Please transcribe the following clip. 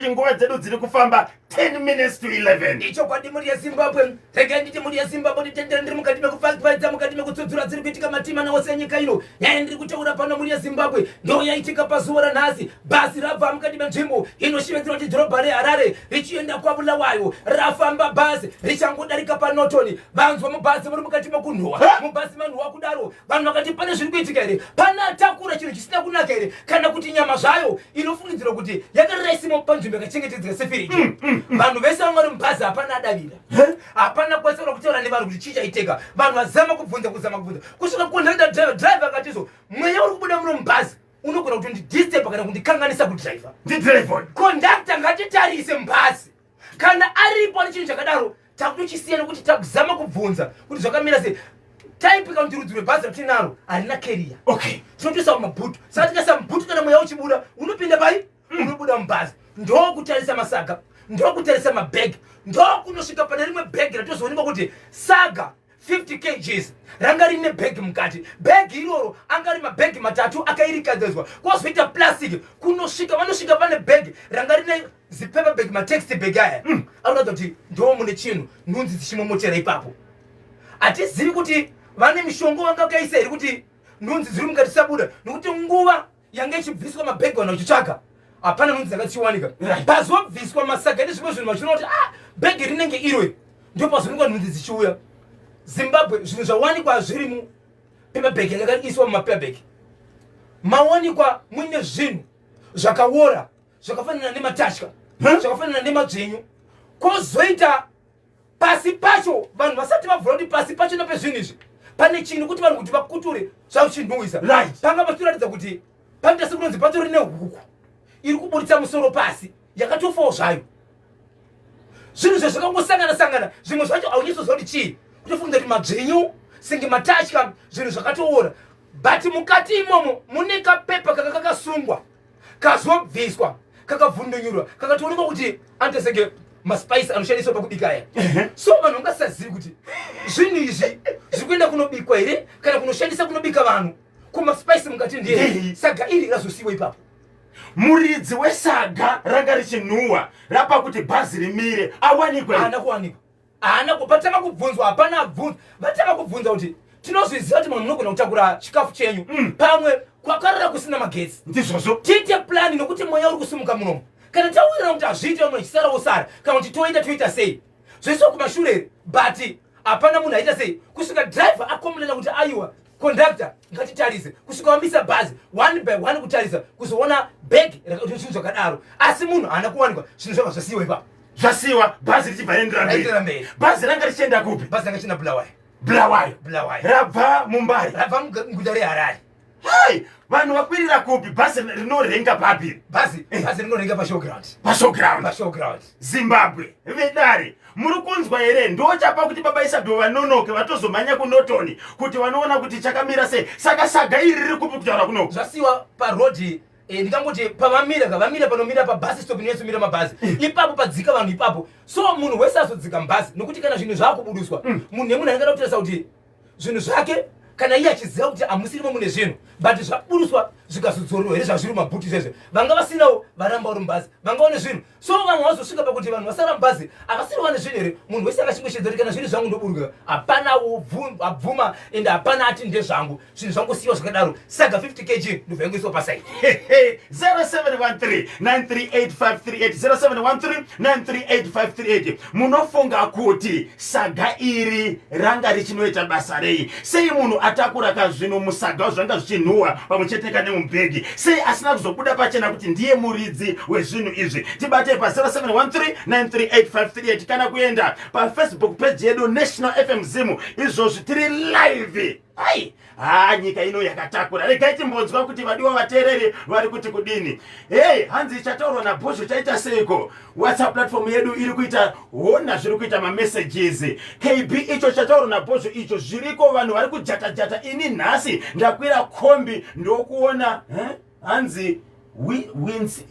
Nekuti nguva dzedu dziri kufamba 10 minutes to 11. Ichokwadi, mhuri yeZimbabwe. Regai nditi, mhuri yeZimbabwe, nditendere ndiri mukati mekufakidza, mukati mekutsudzura dziri kuitika matima ose enyika ino. Nyaya ndiri kutaura pano, mhuri yeZimbabwe, ndo yaitika pazuva ranhasi. Bhazi rabva mukati menzvimbo inoshevedzerwa kuti dhorobha reHarare richienda kwaBulawayo. Rafamba bhazi, richangodarika paNorton, vanzwa mubhazi muri mukati mekunhuhwa. Mubhazi manhuhwa kudaro, vanhu vakati, "Pane zviri kuitika here? Pane atakura chinhu chisina kunaka here, kana kuti nyama zvayo inofungidzirwa kuti yakarara isimo panzvimbo yakachengetedzeka sefiriji?" Vanhu vese vanga vari mubhazi, hapana adavira, hapana kwasaura kutaura nevanhu kuti chii chaitika. Vanhu vazama kubvunza, kuzama kubvunza, kusvika kondakta driver. Driver akatizo, "Mweya uri kubuda muno mubhazi unogona kutondidisturba kana kundikanganisa kudhiraivha." Ndidhiraivha. "Kondakta, ngatitarise mubhazi. Kana aripo ane chinhu chakadaro, takutochisiya, nekuti takuzama kubvunza kuti zvakamira sei. Type kana kuti rudzi rwebhazi ratinaro harina carrier. Tinotoisa mumabhutu. Saka tikaisa mubhutu, kana mweya uchibuda, unopinda pai? Unobuda mubhazi." Ndokutarisa masaga, ndokutarisa mabhegi, ndokunosvika pane rimwe bhegi ratozoonekwa kuti saga 50 kgs ranga rine bhegi mukati. Bhegi iroro anga ri mabhegi matatu akairikadzedzwa, kwozoita plastic. Kunosvika vanosvika pane bhegi ranga rine zipaper bag, matext bag aya anoratidza kuti ndo mune chinhu, nhunzi dzichimomotera ipapo. Hatizivi kuti vane mishonga vanga vakaisa here kuti nhunzi dziri mukati dzisabuda, nokuti nguva yanga ichibviswa mabhegi, vanhu vachitsvaga, hapana nhunzi dzanga dzichiwanika. Pazobviswa masaga nezvimwe zvinhu, vachiona kuti, ah, bhegi rinenge iro iri, ndo pazoonekwa nhunzi dzichiuya. Zimbabwe, zvinhu zvawanikwa zviri mupaper bag yanga yakaiswa mumapaper bag, mawanikwa muine zvinhu zvakaora zvakafanana nematatya, zvakafanana nemadzvinyu. Kwozoita pasi pacho, vanhu vasati vavhura kuti pasi pacho napezvinhu izvi pane chinhu, kuti vanhu kuti vakuture zvauchinhuwisa. Panga pachitoratidza kuti panoita sekunonzi patori nehuku iri kuburitsa musoro pasi, yakatofawo zvayo. Zvinhu zvezvakangosangana sangana, zvimwe zvacho haunyatsoziva kuti chii, kutofunga kuti madzvinyu, senge matatya, zvinhu zvakatoora. But mukati imomo mune kapepa kanga kakasungwa, kazobviswa, kakavhundunyurwa, kakatoonekwa kuti anoita senge maspice anoshandiswa pakubika aya. So vanhu vangasazivi kuti zvinhu izvi zviri kuenda kunobikwa here kana kunoshandisa kunobika vanhu. Kumaspice mukati ndiye saga iri razosiyiwa ipapo. Muridzi wesaga ranga richinhuhwa rapa kuti bhazi rimire awanikwe? Haana kuwanikwa, haana. Patanga kubvunzwa, hapana abvunza. Vatanga kubvunza kuti, "Tinozviziva kuti munhu munogona kutakura chikafu chenyu, pamwe kwakarara kusina magetsi. Tiite plan, nokuti mweya uri kusimuka munomu. Kana tawirana kuti hazviite, vamwe chisara wosara, kana kuti toita, toita sei?" Zvoiswa kumashure here? But hapana munhu aita sei, kusvika driver acomplaina kuti, "Aiwa, conductor, ngatitarise." Kusvika vamisa bhazi, one by one kutarisa, kuzoona bhegi zvinhu zvakadaro, asi munhu haana kuwanikwa. Zvinhu zvabva zvasiyiwa ipapo. Zvasiyiwa, bhazi richibva riendera Raendera mberi. Mberi. Bhazi ranga richienda kupi? Bhazi ranga chienda Bulawayo. Bulawayo? Bulawayo. Rabva muMbare? Rabva muguta reHarare. Hai, vanhu vakwirira kupi? Bhazi rinorenga papi? Bhazi rinorenga pashowground. Pashowground? Pashowground. Zimbabwe, vedare, muri kunzwa here? Ndochapa kuti baba Isabel vanonoke, vatozomhanya kuNorton kuti vanoona kuti chakamira sei. Saka saga iri riri kupi kutaura kunoku? Zvasiyiwa parodhi. Ndingangoti pavamira ka, vamira panomira pabus stop inonyatso mabhazi ipapo, padzika vanhu ipapo. So munhu wese azodzika mubhazi, nokuti kana zvinhu zvaakubudiswa, munhu nemunhu anenge ada kutarisa kuti zvinhu zvake, kana iye achiziva kuti hamusirimo mune zvinhu, but zvabudiswa zvikazodzorerwa here zvazviri mumabhuti zvezve. Vanga vasinawo varamba uri mubhazi, vanga vane zvinhu. So vamwe vazosvika pakuti vanhu vasara mubhazi havasiri vane zvinhu here? Munhu wese akachingoshedza kuti kana zviri zvangu ndoburuka. Hapana abvuma, ende hapana ati ndezvangu. Zvinhu zvangosiyiwa zvakadaro. Saga 50 kg ndobva yangoiswa paside. 0713 938538, 0713 938538. Munofunga kuti saga iri ranga richinoita basa rei? Sei munhu atakura kazvinhu musaga zvanga zvichinhuhwa pamwe chete kane mubhegi, sei asina kuzobuda pachena kuti ndiye muridzi wezvinhu izvi? Tibate pa 0713 938538 kana kuenda paFacebook page yedu, National FM Zim. Izvozvi tiri live. Ai, ha, nyika ino yakatakura. Regai timbonzwa kuti vadiwa vateereri vari kuti kudini. Hei, hanzi chataurwa naBhosho chaita seiko? WhatsApp platform yedu iri kuita hona zviri kuita mamessages. "KB, icho chataurwa naBhosho icho zviriko, vanhu vari kujata jata. Ini nhasi ndakwira kombi ndokuona, eh? Hanzi wins.